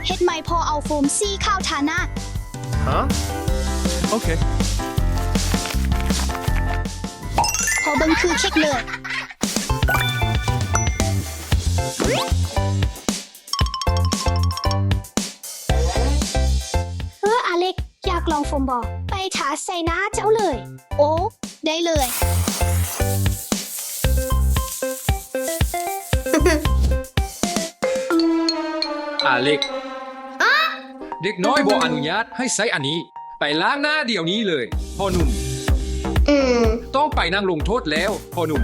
ເຮັດໃໝ່ ພໍ່ເອົາໂຟມສີຂາວທາໜ້າ. ຮະ? ໂອເຄ. ພໍ່ເບິ່ງຄືເຄັກເລີຍ. ເອີ ອາເລັກ ຢາກລອງໂຟມບໍ່? ໄປທາໃສ່ໜ້າເຈົ້າເລີຍ. ໂອ້ ໄດ້ເລີຍ. ອາເລັກ. ອະ? ເດັກນ້ອຍບໍ່ອະນຸຍາດໃຫ້ໃຊ້ອັນນີ້. ໄປລ້າງໜ້າດຽວນີ້ເລີຍ ພໍ່ໜຸ່ມ. ອືມ. ຕ້ອງໄປນັ່ງລົງໂທດແລ້ວ ພໍ່ໜຸ່ມ.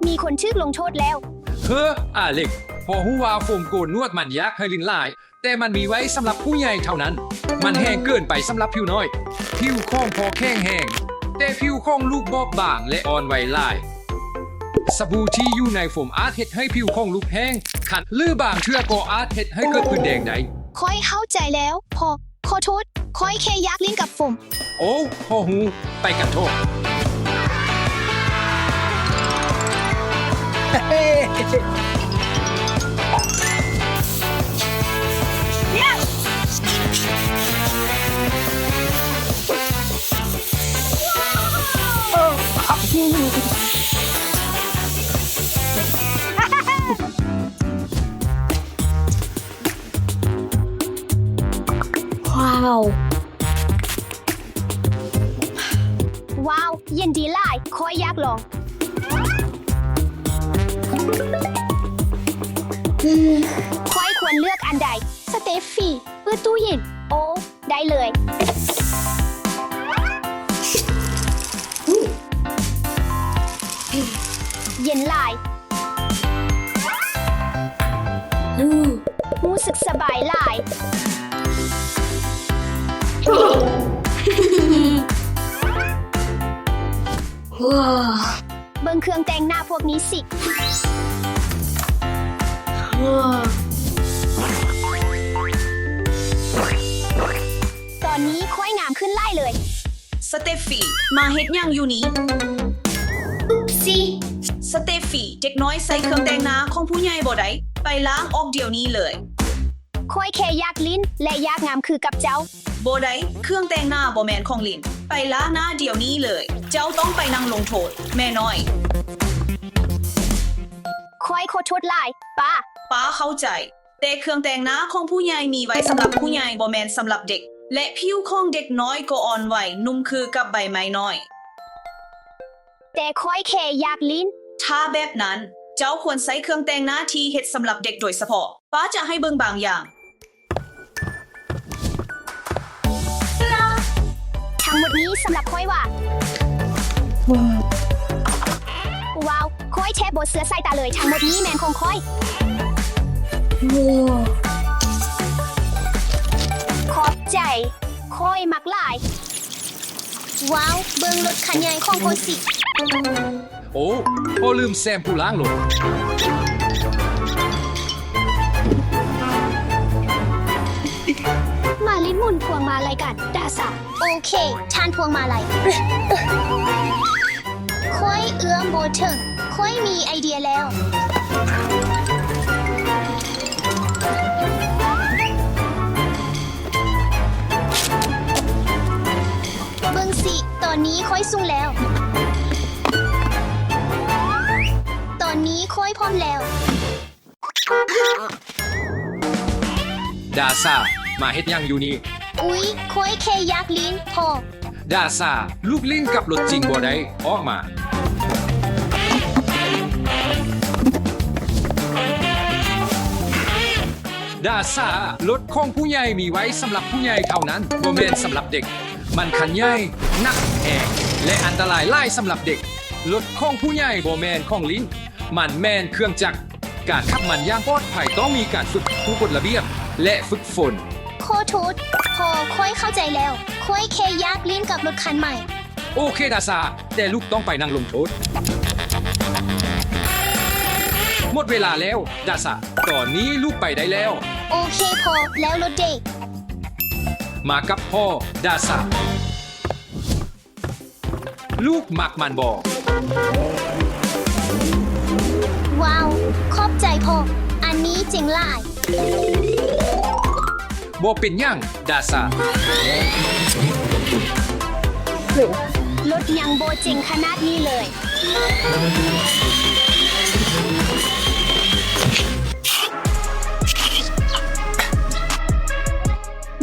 ມີຄົນຖືກລົງໂທດແລ້ວ. ເຮີ ອາເລັກ, ພໍ່ຮູ້ວ່າໂຟມໂກນໜວດມັນຢາກໃຫ້ຫຼິ້ນຫຼາຍ, ແຕ່ມັນມີໄວ້ສຳລັບຜູ້ໃຫຍ່ເທົ່ານັ້ນ. ມັນແຮງເກີນໄປສຳລັບຜິວນ້ອຍ. ຜິວຂອງພໍ່ແຂງແຮງ, ແຕ່ຜິວຂອງລູກບອບບາງ ແລະ ອ່ອນໄຫວຫຼາຍ. ສະບູທີ່ຢູ່ໃນໂຟມອາດເຮັດໃຫ້ຜິວຂອງລູກແຫ້ງ, ຄັນ ຫຼື ບາງເທື່ອກໍອາດເຮັດໃຫ້ເກີດຜື່ນແດງໄດ້. ຂ້ອຍເຂົ້າໃຈແລ້ວ ພໍ່. ຂໍໂທດ, ຂ້ອຍແຄ່ຢາກຫຼິ້ນກັບໂຟມ. ໂອ້ ພໍ່ຮູ້, ໄປກັນເຖາະ. ວ້າວ ວ້າວ ເຢັນດີຫຼາຍ, ຂ້ອຍຢາກລອງ. ຂ້ອຍຄວນເລືອກອັນໃດ? ສະເຕຟຟີ ເປີດຕູ້ເຢັນ. ໂອ້ ໄດ້ເລີຍ. ເຢັນຫຼາຍ. ຮູ້ສຶກສະບາຍຫຼາຍ. ເບິ່ງເຄື່ອງແຕ່ງໜ້າພວກນີ້ຊິ. ຕອນນີ້ຂ້ອຍງາມຂຶ້ນຫຼາຍເລີຍ. ສະເຕຟຟີ ມາເຮັດຫຍັງຢູ່ນີ້? ອຸບຊິ. ສະເຕຟຟີ ເດັກນ້ອຍໃສ່ເຄື່ອງແຕ່ງໜ້າຂອງຜູ້ໃຫຍ່ບໍ່ໄດ້. ໄປລ້າງອອກດຽວນີ້ເລີຍ. ຂ້ອຍແຄ່ຢາກຫຼິ້ນ ແລະ ຢາກງາມຄືກັບເຈົ້າ. ບໍ່ໄດ້, ເຄື່ອງແຕ່ງໜ້າບໍ່ແມ່ນຂອງຫຼິ້ນ. ໄປລ້າງໜ້າດຽວນີ້ເລີຍ. ເຈົ້າຕ້ອງໄປນັ່ງລົງໂທດ, ແມ່ນ້ອຍ. ຂ້ອຍຂໍໂທດຫຼາຍ, ປ້າ. ປ້າເຂົ້າໃຈ. ແຕ່ເຄື່ອງແຕ່ງໜ້າຂອງຜູ້ໃຫຍ່ມີໄວ້ສຳລັບຜູ້ໃຫຍ່, ບໍ່ແມ່ນສຳລັບເດັກ. ແລະ ຜິວຂອງເດັກນ້ອຍກໍອ່ອນໄຫວ, ນຸ່ມຄືກັບໃບໄມ້ນ້ອຍ. ແຕ່ຂ້ອຍແຄ່ຢາກຫຼິ້ນ. ຖ້າແບບນັ້ນ, ເຈົ້າຄວນໃຊ້ເຄື່ອງແຕ່ງໜ້າທີ່ເຮັດສຳລັບເດັກໂດຍສະເພາະ. ປ້າຈະໃຫ້ເບິ່ງບາງຢ່າງ. ທັງໝົດນີ້ສຳລັບຂ້ອຍຫວາ? ວ້າວ ຂ້ອຍແທບບໍ່ເຊື່ອສາຍຕາເລີຍ, ທັງໝົດນີ້ແມ່ນຂອງຂ້ອຍ. ຂອບໃຈ, ຂ້ອຍມັກຫຼາຍ. ວ້າວ ເບິ່ງລົດຄັນໃຫຍ່ຂອງພໍ່ຊິ. ໂອ້ ພໍ່ລືມແຊມປູລ້າງລົດ. ມາຫຼິ້ນໝູນພວງມາໄລກັນ ດາຊາ. ໂອເຄ ທ່ານພວງມາໄລ. ຂ້ອຍເອື້ອມບໍ່ເຖິງ. ຂ້ອຍມີໄອເດຍແລ້ວ. ເບິ່ງຊິ, ຕອນນີ້ຂ້ອຍສູງແລ້ວ. ຕອນນີ້ຂ້ອຍພ້ອມແລ້ວ. ດາຊາ ມາເຮັດຫຍັງຢູ່ນີ້? ອຸ້ຍ, ຂ້ອຍແຄ່ຢາກຫຼິ້ນພໍ. ດາຊາ ລູກຫຼິ້ນກັບລົດຈິງບໍ່ໄດ້, ອອກມາ. ດາຊາ, ລົດຂອງຜູ້ໃຫຍ່ມີໄວ້ສຳລັບຜູ້ໃຫຍ່ເທົ່ານັ້ນ, ບໍ່ແມ່ນສຳລັບເດັກ. ມັນຄັນໃຫຍ່, ໜັກແຮງ ແລະ ອັນຕະລາຍຫຼາຍສຳລັບເດັກ. ລົດຂອງຜູ້ໃຫຍ່ບໍ່ແມ່ນຂອງຫຼິ້ນ, ມັນແມ່ນເຄື່ອງຈັກ. ການຂັບມັນຢ່າງປອດໄພຕ້ອງມີການຝຶກ, ຜູ້ກົດລະບຽບ ແລະ ຝຶກຝົນ. ຂໍໂທດ, ພໍ່, ຂ້ອຍເຂົ້າໃຈແລ້ວ. ຂ້ອຍແຄ່ຢາກຫຼິ້ນກັບລົດຄັນໃໝ່. ໂອເຄ ດາຊາ, ແຕ່ລູກຕ້ອງໄປນັ່ງລົງໂທດ. ໝົດເວລາແລ້ວ ດາຊາ, ຕອນນີ້ລູກໄປໄດ້ແລ້ວ. ໂອເຄພໍ່, ແລ້ວລົດເດ? ມາກັບພໍ່, ດາຊາ. ລູກມັກມັນບໍ່? ວ້າວ, ຂອບໃຈພ ໂອ້ ອັນນີ້ເຈັງຫຼາຍ. ບໍ່ເປັນຫຍັງ ດາຊາ. ລົດຫຍັງບໍ່ເຈັງຂະໜາດນີ້ເລີຍ.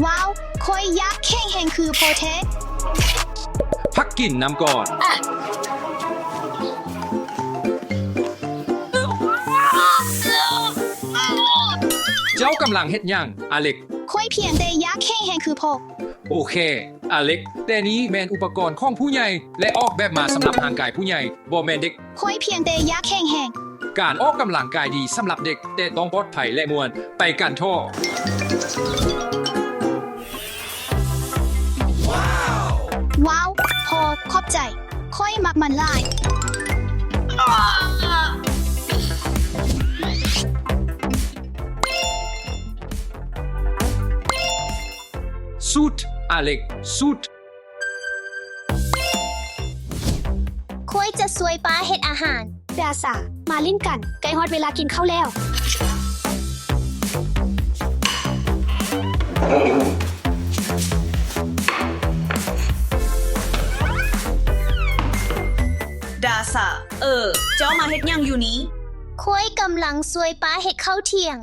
ວ້າວ ຂ້ອຍຢາກແຂງແຮງຄືພໍ່ແທ້. ພັກກິນນ້ຳກ່ອນ. ເຈົ້າກຳລັງເຮັດຫຍັງ ອາເລັກ? ຂ້ອຍພຽງແຕ່ຢາກແຂງແຮງຄືພໍ່. ໂອເຄ ອາເລັກ, ແຕ່ນີ້ແມ່ນອຸປະກອນຂອງຜູ້ໃຫຍ່ ແລະ ອອກແບບມາສຳລັບຮ່າງກາຍຜູ້ໃຫຍ່, ບໍ່ແມ່ນເດັກ. ຂ້ອຍພຽງແຕ່ຢາກແຂງແຮງ. ການອອກກຳລັງກາຍດີສຳລັບເດັກ, ແຕ່ຕ້ອງປອດໄພ ແລະ ມ່ວນ. ໄປກັນເຖາະ. ວ້າວ ພໍ່ ຂອບໃຈ. ຂ້ອຍມັກມັນຫຼາຍ. ສູດ ອາເລັກ ສູດ. ຂ້ອຍຈະຊ່ວຍປ້າເຮັດອາຫານ. ດາຊາ ມາຫຼິ້ນກັນ, ໃກ້ຮອດເວລາກິນເຂົ້າແລ້ວ. ດາຊາ ເອີ ເຈົ້າມາເຮັດຫຍັງຢູ່ນີ້? ຂ້ອຍກຳລັງຊ່ວຍປ້າເຮັດເຂົ້າທ່ຽງ.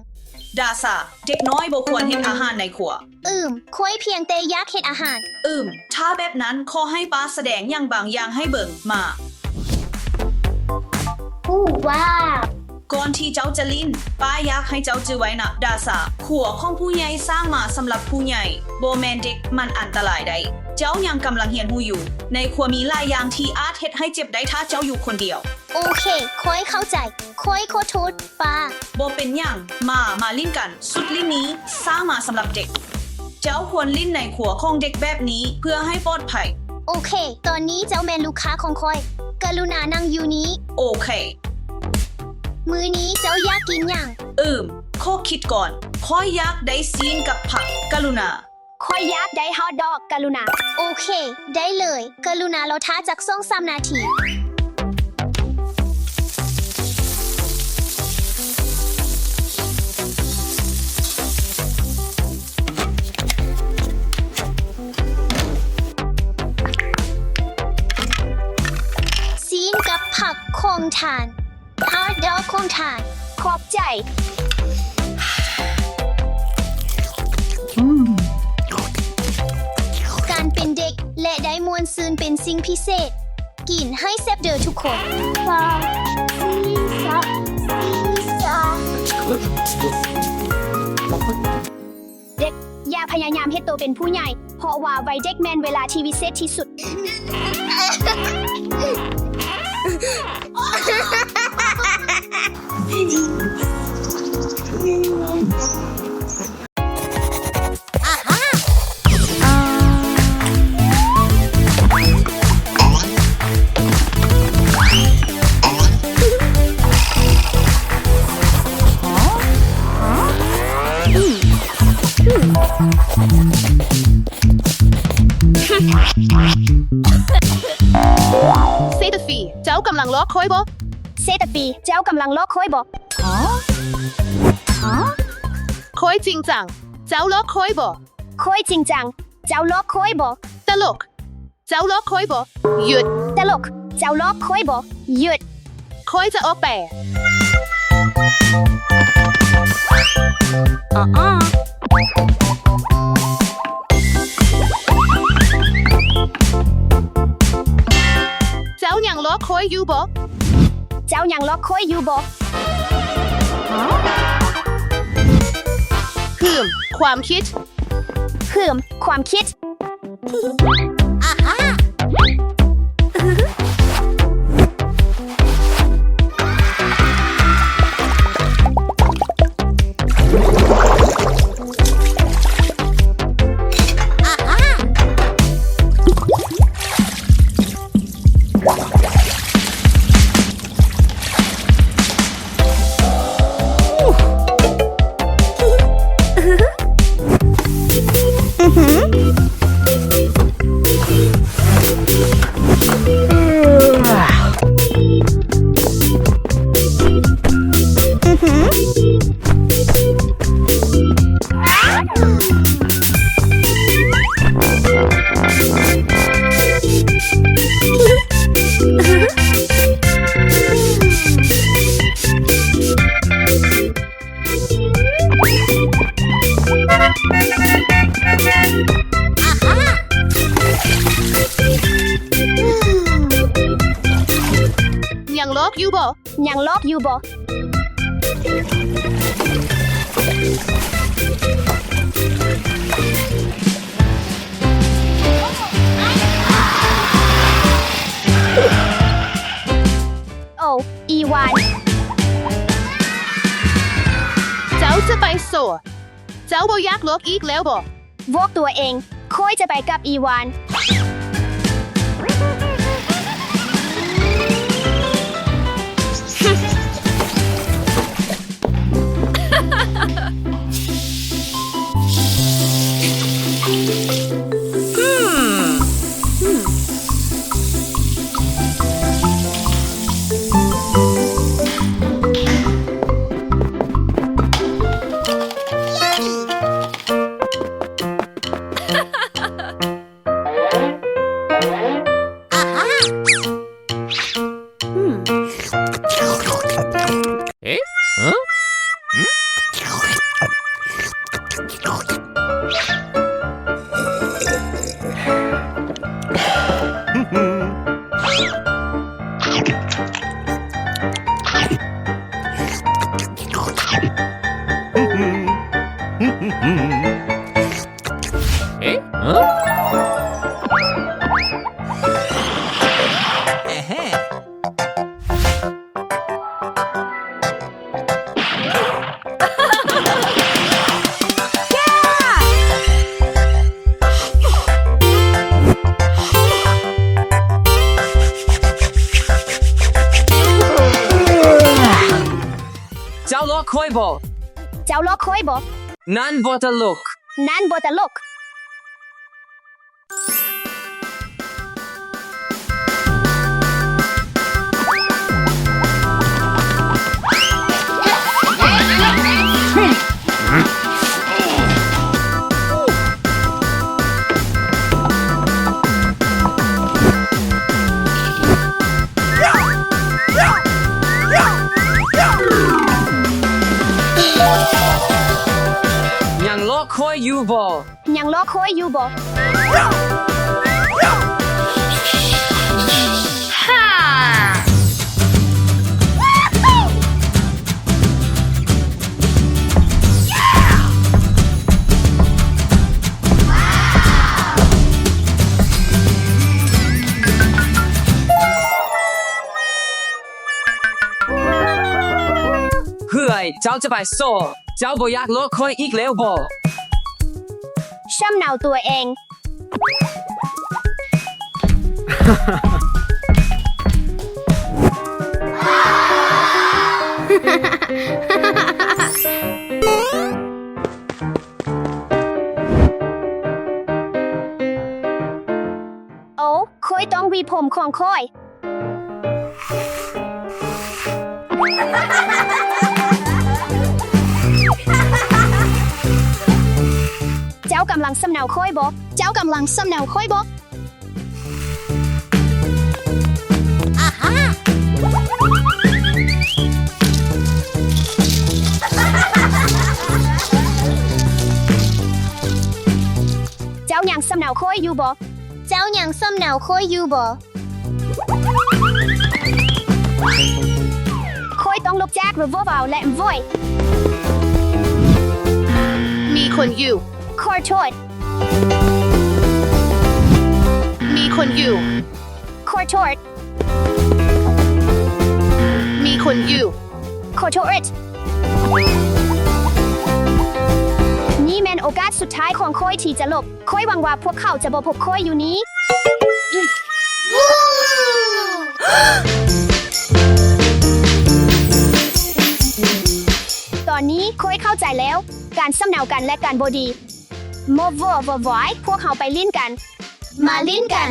ດາຊາ ເດັກນ້ອຍບໍ່ຄວນເຮັດອາຫານໃນຄົວ. ອືມ ຂ້ອຍພຽງແຕ່ຢາກເຮັດອາຫານ. ອືມ ຖ້າແບບນັ້ນ ຂໍໃຫ້ປ້າສະແດງຫຍັງບາງຢ່າງໃຫ້ເບິ່ງ. ມາ. ໂອ້ ວ້າວ! ກ່ອນທີ່ເຈົ້າຈະຫຼິ້ນ, ປ້າຢາກໃຫ້ເຈົ້າຈື່ໄວ້ນະ ດາຊາ, ຄົວຂອງຜູ້ໃຫຍ່ສ້າງມາສຳລັບຜູ້ໃຫຍ່, ບໍ່ແມ່ນເດັກ, ມັນອັນຕະລາຍໄດ້. ເຈົ້າຍັງກຳລັງຮຽນຮູ້ຢູ່. ໃນຄົວມີຫຼາຍຢ່າງທີ່ອາດເຮັດໃຫ້ເຈັບໄດ້ຖ້າເຈົ້າຢູ່ຄົນດຽວ. ໂອເຄ, ຂ້ອຍເຂົ້າໃຈ. ຂ້ອຍຂໍໂທດ, ປ້າ. ບໍ່ເປັນຫຍັງ. ມາ, ມາຫຼິ້ນກັນ. ຊຸດຫຼິ້ນນີ້ສ້າງມາສຳລັບເດັກ. ເຈົ້າຄວນຫຼິ້ນໃນຄົວຂອງເດັກແບບນີ້ເພື່ອໃຫ້ປອດໄພ. ໂອເຄ, ຕອນນີ້ເຈົ້າແມ່ນລູກຄ້າຂອງຂ້ອຍ. ກະລຸນານັ່ງຢູ່ນີ້. ໂອເຄ. ມື້ນີ້ເຈົ້າຢາກກິນຫຍັງ? ອືມ, ຂໍຄິດກ່ອນ. ຂ້ອຍຢາກໄດ້ຊີ້ນກັບຜັກ. ກະລຸນາ. ຂ້ອຍຢາກໄດ້ຮອດດອກ. ກະລຸນາ. ໂອເຄ, ໄດ້ເລີຍ. ກະລຸນາລໍຖ້າຈັກສອງສາມນາທີ. ຊີ້ນກັບຜັກຂອງທ່ານ. ຮອດດອກຂອງທ່ານ. ຂອບໃຈ. ການເປັນເດັກ ແລະ ໄດ້ມ່ວນຊື່ນເປັນສິ່ງພິເສດ. ກິນໃຫ້ແຊບເດີທຸກຄົນ. ເດັກ, ຢ່າພະຍາຍາມເຮັດໂຕເປັນຜູ້ໃຫຍ່, ເພາະວ່າໄວເດັກແມ່ນເວລາທີ່ວິເສດທີ່ສຸດ. ເຊຕາຟີ, ເຈົ້າກຳລັງຫຼອກຂ້ອຍບໍ? ເຊຕາຟີ, ເຈົ້າກຳລັງຫຼອກຂ້ອຍບໍ? ຂ້ອຍຈິງຈັງ, ເຈົ້າຫຼອກຂ້ອຍບໍ? ຂ້ອຍຈິງຈັງ, ເຈົ້າຫຼອກຂ້ອຍບໍ? ຕະຫຼົກ, ເຈົ້າຫຼອກຂ້ອຍບໍ? ຢຸດ. ຕະຫຼົກ, ເຈົ້າຫຼອກຂ້ອຍບໍ? ຢຸດ. ຂ້ອຍຈະອອກໄປ. ເຈົ້າຍັງຫຼອກຂ້ອຍຢູ່ບໍ? ເຈົ້າຍັງຫຼອກຂ້ອຍຢູ່ບໍ? ເພີ່ມຄວາມຄິດ. ເພີ່ມຄວາມຄິດ. ອາຮາ. ອືຫື. ຢູ່ບໍ່? ຍັງລອກຢູ່ບໍ່? ໂອ ອີວານ. ເຈົ້າຈະໄປໂຊ. ເຈົ້າບໍ່ຢາກລອກອີກແລ້ວບໍ່? ບອກຕົວເອງ, ຂ້ອຍຈະໄປກັບອີວານ. ເອະ? ຮະ? ເອະ? ຮະ? ແອະແຮ. ເຈົ້າລອກຂ້ອຍບໍ່? ເຈົ້າລອກຂ້ອຍບໍ່? ນັ້ນບໍ່ຕະຫຼົກ. ນັ້ນບໍ່ຕະຫຼົກ. ຍັງລອກຂ້ອຍຢູ່ບໍ່? ຍັງລອກຂ້ອຍຢູ່ບໍ່? ເຮີ້ຍ ເຈົ້າຈະໄປໂຊ. ເຈົ້າບໍ່ຢາກລອກຂ້ອຍອີກແລ້ວບໍ? ຊ່ຳເນົາຕົວເອງ. ໂອ້ ຂ້ອຍຕ້ອງຫວີຜົມຂອງຂ້ອຍ. ເຈົ້າກຳລັງຊ່ຳເນົາຂ້ອຍບໍ? ເຈົ້າກຳລັງຊ່ຳເນົາຂ້ອຍບໍ? ອາຮາ! ເຈົ້າຍັງຊ່ຳເນົາຂ້ອຍຢູ່ບໍ? ເຈົ້າຍັງຊ່ຳເນົາຂ້ອຍຢູ່ບໍ? ຂ້ອຍຕ້ອງລົບຈາກ ລະວ ວາວ ແລະ ມ ໂວຍ. ມີຄົນຢູ່. ຂໍໂທດ. ມີຄົນຢູ່. ຂໍໂທດ. ມີຄົນຢູ່. ຂໍໂທດ. ນີ້ແມ່ນໂອກາດສຸດທ້າຍຂອງຂ້ອຍທີ່ຈະຫຼົບ. ຂ້ອຍຫວັງວ່າພວກເຂົາຈະບໍ່ພົບຂ້ອຍຢູ່ນີ້. ຕອນນີ້ຂ້ອຍເຂົ້າໃຈແລ້ວ. ການຊ່ຳເນົາກັນແລະກັນບໍ່ດີ. ມ ວ ວ ວາຍ ພວກເຮົາໄປຫຼິ້ນກັນ. ມາຫຼິ້ນກັນ.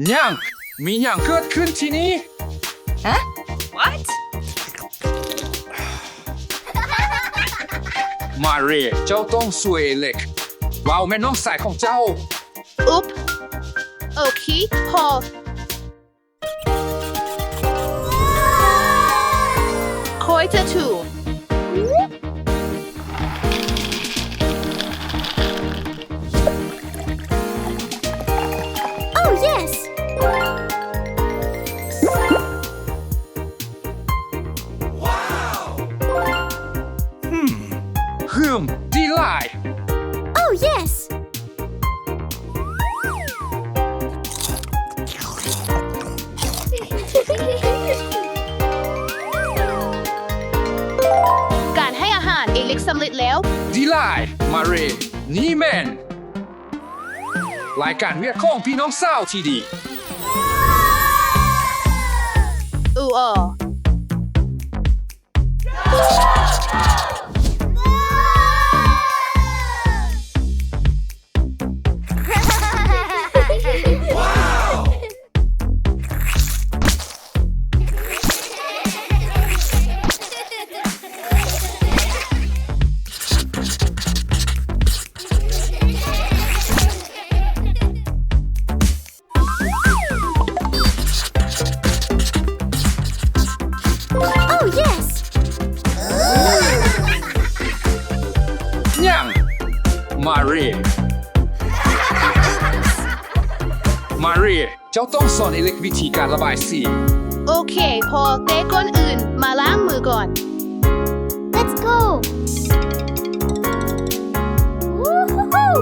ຫຍັງ? ມີຫຍັງເກີດຂຶ້ນທີ່ນີ້? ຮະ? What? ມາເຣ ເຈົ້າຕ້ອງຊ່ວຍເລັກ. ວາວ ແມ່ນນ້ອງຊາຍຂອງເຈົ້າ. ອຸບ ໂອເຄ ພໍ. Potato. Oh, yes! ຫືມ ດີຫຼາຍ. Oh, yes! ການໃຫ້ອາຫານເອເລັກສຳເລັດແລ້ວ. ດີຫຼາຍ ມາເຣ. ນີ້ແມ່ນລາຍການວຽກຂອງພີ່ນ້ອງສາວທີ່ດີ. ອູອໍ. ຫຍັງ? ມາເຣ ມາເຣ ເຈົ້າຕ້ອງສອນເອເລັກວິທີການລະບາຍສີ. ໂອເຄ ພໍ ແຕ່ກ່ອນອື່ນມາລ້າງມືກ່ອນ. Let's go! Woohoo!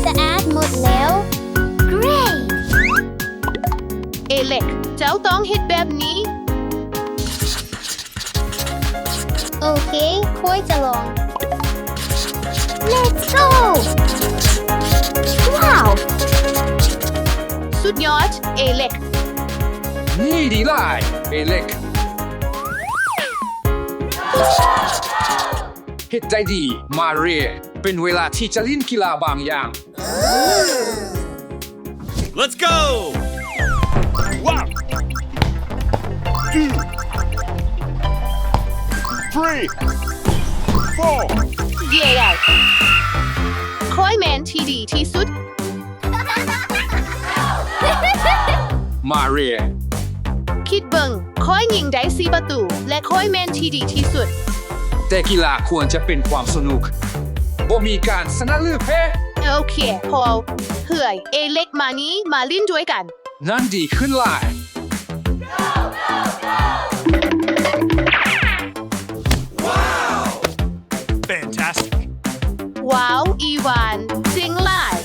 ສະອາດໝົດແລ້ວ. Great! ເອເລັກ ເຈົ້າຕ້ອງເຮັດແບບນີ້. ໂອເຄ ຂ້ອຍຈະລອງ. Let's go! ວ້າວ! ສຸດຍອດ ເອເລັກ. ນີ້ດີຫຼາຍ ເອເລັກ. ເຮັດໄດ້ດີ ມາເຣ. ເປັນເວລາທີ່ຈະຫຼິ້ນກິລາບາງຢ່າງ. Let's go! One, two, three, four. ເຢ້ ຂ້ອຍແມ່ນທີ່ດີທີ່ສຸດ. ມາເຣ ຄິດເບິ່ງ ຂ້ອຍຍິງໄດ້ສີ່ປະຕູ ແລະ ຂ້ອຍແມ່ນທີ່ດີທີ່ສຸດ. ແຕ່ກິລາຄວນຈະເປັນຄວາມສະໜຸກ ບໍ່ມີການຊະນະຫຼືແພ້. ໂອເຄ ພໍ ເຮີ້ຍ ເອເລັກ ມານີ້ ມາຫຼິ້ນດ້ວຍກັນ. ນັ້ນດີຂຶ້ນຫຼາຍ. Fantastic! ວ້າວ ອີວານ ເກັ່ງຫຼາຍ.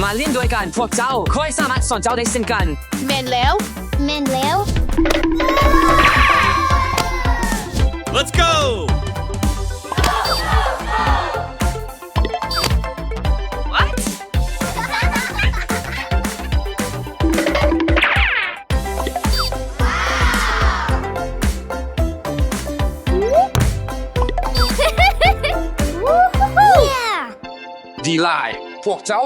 ມາຫຼິ້ນດ້ວຍກັນພວກເຈົ້າ ຂ້ອຍສາມາດສອນເຈົ້າໄດ້ເຊັ່ນກັນ. ແມ່ນແລ້ວ ແມ່ນແລ້ວ. Let's go! What? ດີຫຼາຍ ພວກເຈົ້າ.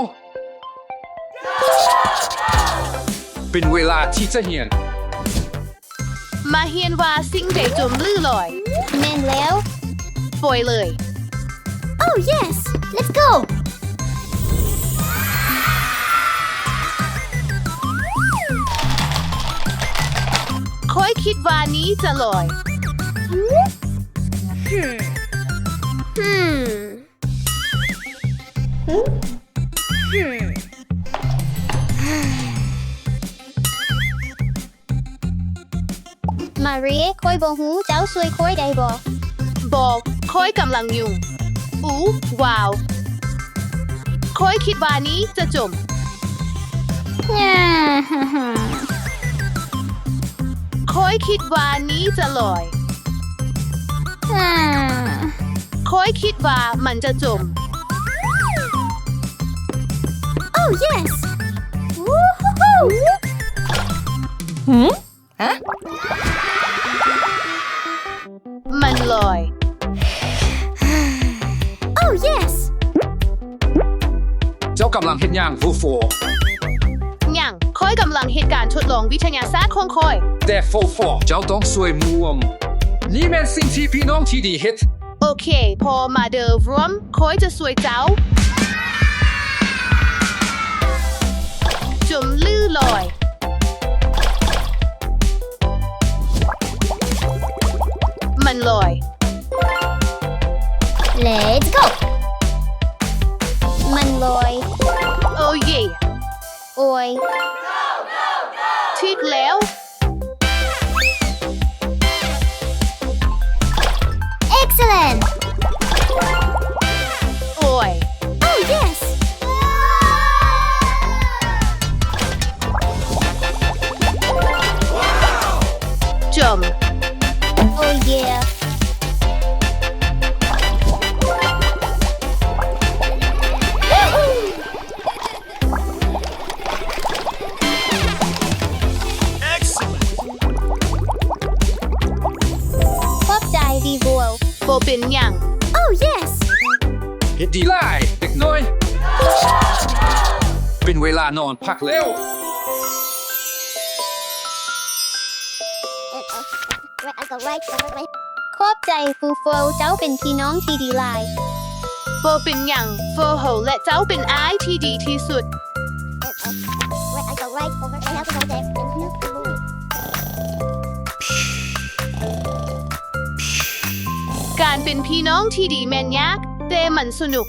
ເປັນເວລາທີ່ຈະຮຽນ. ມາຮຽນວ່າສິ່ງໃດຈົມຫຼືລອຍ. ແມ່ນແລ້ວ. ປ່ອຍເລີຍ. Oh yes! Let's go! ຂ້ອຍຄິດວ່ານີ້ຈະລອຍ. ມາເຣ ຂ້ອຍບໍ່ຮູ້ ເຈົ້າຊ່ວຍຂ້ອຍໄດ້ບໍ່? ບໍ່ ຂ້ອຍກຳລັງຫຍຸ້ງ. ອູ ວ້າວ ຂ້ອຍຄິດວ່ານີ້ຈະຈົມ. ຂ້ອຍຄິດວ່ານີ້ຈະລອຍ. ຂ້ອຍຄິດວ່າມັນຈະຈົມ. Oh yes! ຫື? ຮະ? ມັນລອຍ. Oh yes! ເຈົ້າກຳລັງເຮັດຫຍັງ ໂຟໂຟ? ຫຍັງ? ຂ້ອຍກຳລັງເຮັດການທົດລອງວິທະຍາສາດຂອງຂ້ອຍ. ແຕ່ໂຟໂຟ ເຈົ້າຕ້ອງຊ່ວຍໝ່ວມ. ນີ້ແມ່ນສິ່ງທີ່ພີ່ນ້ອງທີ່ດີເຮັດ. ໂອ ໂອເຄ ພໍມາເດີ ຮ່ວມ ຂ້ອຍຈະຊ່ວຍເຈົ້າ. ຈຸ່ມຫຼືລອຍ? ມັນລອຍ. Let's go! ມັນລອຍ. ໂອ້ເຢ! ໂອ້ຍ! ຖືກແລ້ວ. Excellent! ໂອ້ຍ! Oh yes! ຈົມ. Oh yeah! Excellent! ຂອບໃຈ ດີໂວ. ບໍ່ເປັນຫຍັງ. Oh yes! ເຮັດດີຫຼາຍ ເດັກນ້ອຍ. ເປັນເວລານອນພັກແລ້ວ. ຂອບໃຈ ຟູໂຟ, ເຈົ້າເປັນພີ່ນ້ອງທີ່ດີຫຼາຍ. ບໍ່ເປັນຫຍັງ, ໂຟໂຮ ແລະ ເຈົ້າເປັນອ້າຍທີ່ດີທີ່ສຸດ. ການເປັນພີ່ນ້ອງທີ່ດີແມ່ນຍາກ, ແຕ່ມັນສະໜຸກ.